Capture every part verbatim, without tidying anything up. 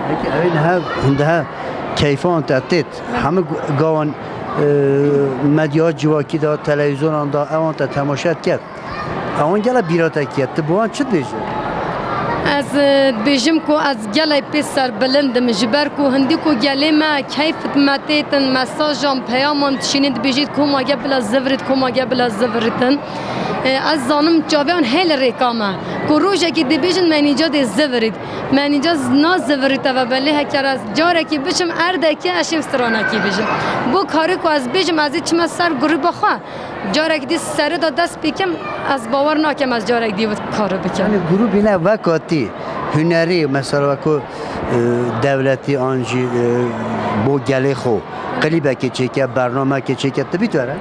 Peki ew niha hundiha keyfan te têt, hemû gawan, e, medya civakî de, televîzyonan de, ewan te temaşe diket. Ewan gele bîra te kiye, tu bi wan çi dibêjî? Ez, e, dibêjim ku ez gelek pê serbilind im, ji ber ku hindî ku gelê me keyf me têtin, mesajan, peyaman dişînin, dibêjît koma ge bila zivirît, koma ge bila ziviritin. E, ez zanim çaviyan hê li rêka me. Ku rojekî dibêjin me nîca dê zivirît. Me nîca z-, na zivirît eve belê heker ez carekî biçim erdekî ez şêm stranekî bijim. Bo karê ku ez bêjim ez ê çime ser grûba xwe. Carek dî serê de dest pê kim, ez bawer nakim ez carek dî wî karî bikim. Yanî grûbî ne weka tî hunerî, mesela weko, e, dewletî an jî, e, bo gelê xwe klîbekê çêke, bernamekê çêke, tu bî tu here?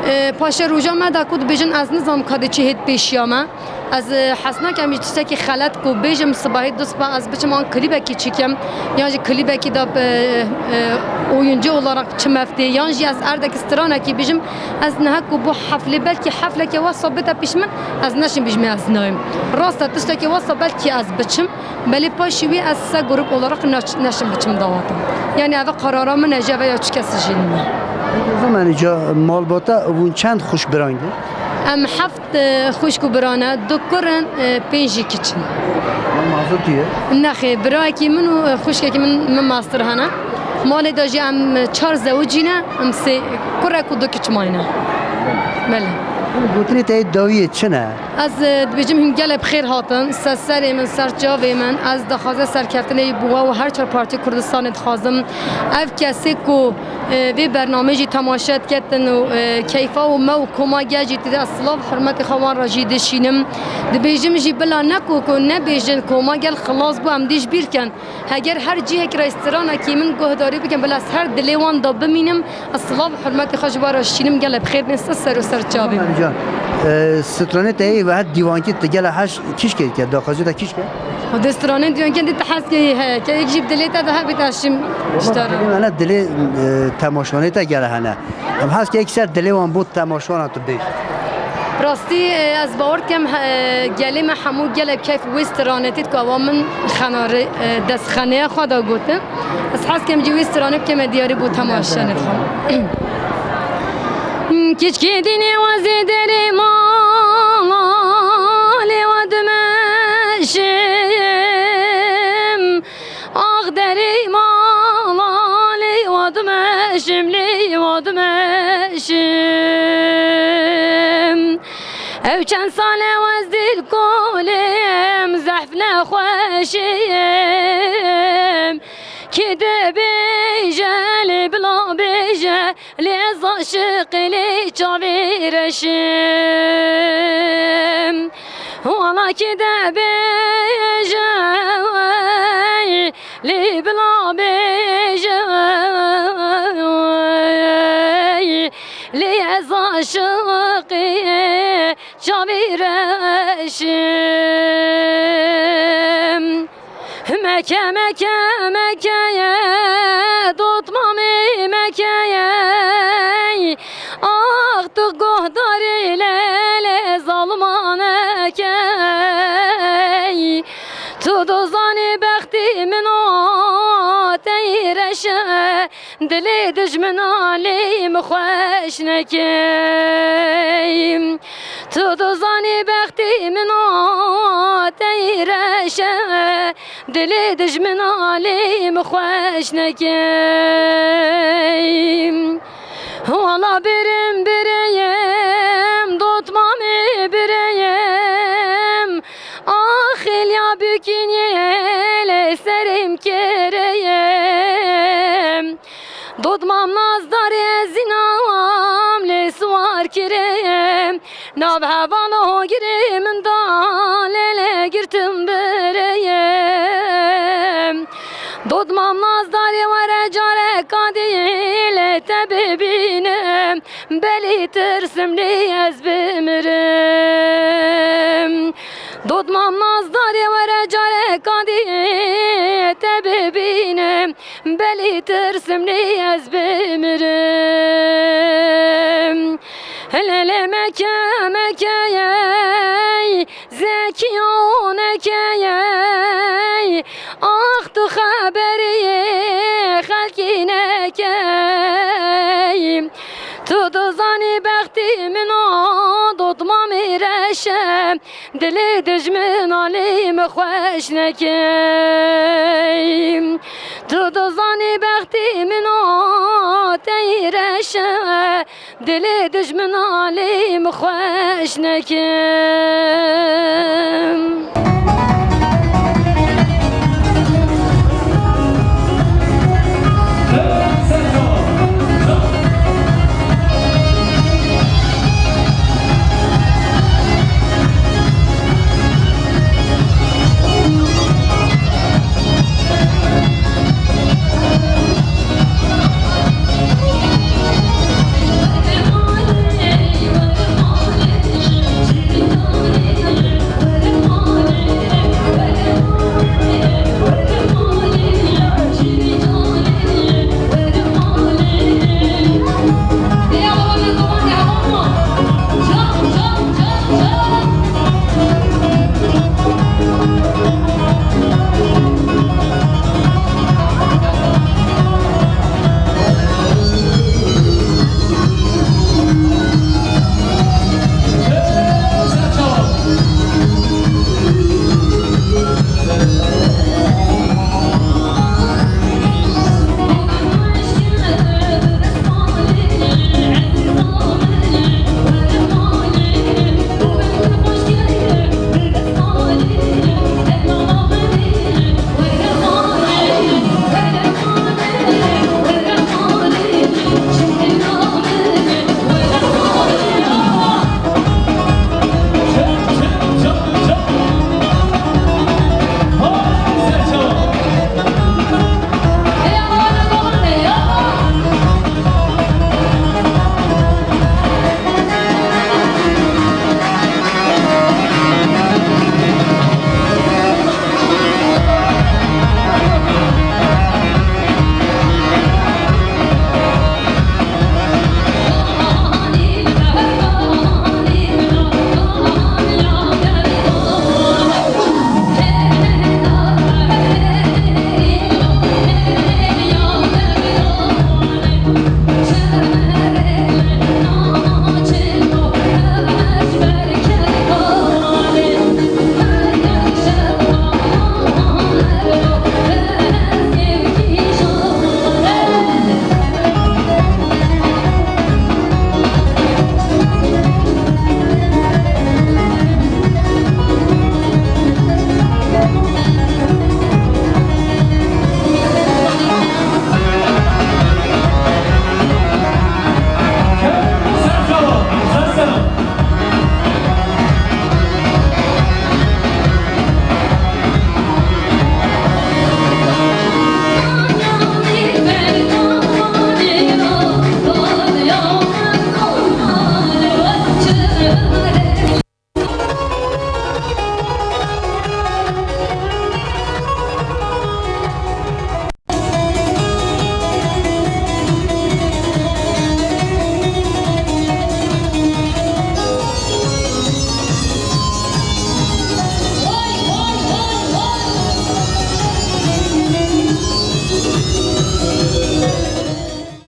E, paşê roja me de ku dibêjin ez nizam ka dê çi hêt pêşiya me. Ez, e, hez nakem ji tiştekî xelet ku bêjim sibahî du siba ez biçim an klîbekî çêkim, yan jî klîbekî de, e, e, oyuncu olarak çi meftê, yan jî ez erdekî stranekî bijim, ez niha ku bo heflê belkî hefleke wesa bide pêş min, ez neşim bijimê ez nayêm. Rast e, tiştekî wesa belkî ez biçim, belê paşî wî ez se grup olarak neş-, neşim biçim dawata. Yani eve karara min e, ji eve ya çi kesî jî nîne. Peki o zaman ca malbata hûn çend xwişk biran in? Em heft e, xwişk û bira ne, du kur in, e, pênc jî kiç in. Mazûtî ye? Nexê, birakî min û, e, xwişkekî min, min mastir hene. Malê de jî em, e, çar zewicî ne, em sê kurek û du kiç mayne. Belê. Gotinê te yê dawiyê çi ne? Ez, e, dibêjim hûn gelek bi xêr hatin, ser serê min, ser çavê min. Ez daxwaze serkeftinê bo we û her çar partî Kurdistanê dixwazim. Ev kesê ku e, vê bernameyê jî temaşe diketin û, e, keyfa û me û koma gel jî tê de ez silav hurmetê xwe wan re jî dişînim. Dibêjim jî bila ne ku, ku nebêjin koma gel xilas bû em dî ji bîr ken. Heger her cihekî re stranekî min guhdarî bikin bila ez her dilê wan de bimînim. Ez silav hurmetê xwe ji wan re şînim gelek bi xêr bin ser ser û ser çavê. Can, e, stranê te yê ve het dîwankî tu gele heş kîşkê dike, daxwazê te kîşke? Xwedê stranên dîwankî dî tu hez keyî heye. Keyek jî dilê te de hebît ez şim ji te re. Dilê me ne, dilê, e, temaşvanê te gele hene. Em hez keyek ser dilê wan bo temaşvana tu bêj. Rastî, e, ez bawer dikim, e, gelê me hemû gelek keyf wê stranê tê ku ewa min xenarê, e, destxeneya xwe de gotin. Ez hez kem jî wê stranê bikeme diyarî bo temaşanê xwe. Kiçkî dînê wezê derê mala lê we dimeşim. Ax derê mala lê we dimeşim, lê we dimeşim. Ew çend sale wez dil kolêm, zehf nexweşêm. Kî dibêje lê bila bêje, lê ez aşiqê lê çavê reşim. Wala kî dibêje lê bila bêje, lê ez aşiqê çavê reşim. Meke, Meke, Mekeye, dotmamê Mekeye. Ax tu guhdarî lê, lê zalmanekey. Tu dozanî bextî min o tey reşe. Dilê dijmina lê min xweş nekey. Tu dizanî bextê min a tey reşe, dilê dijmina lê min xweş nekey. Wala birim bireyim, dotmamê bireyim. Axilya bikînê lê serê min kireyim. Dotmam nazdarê ez înam lê siwar kireyim. Nav hevala hogirê min da lê lê girtim bireyim. Dotmam nazdarê were careka dî lê te bibînim. Belê tirsim lê ez bimirim. Dotmam nazdarê were careka dî te bibînim. Belê tirsim lê ez bimirim. Hele lê meke mekeyey, zekiyo nekeyey. Ax tu xeb berê xelkî nekey. Tu dizanî bextî min a dotma min reş e, dilê dijmina lê min xweş nekey. Tu dizanî bextî min a tey reş e, dilê dijmina lê min xweş nekey.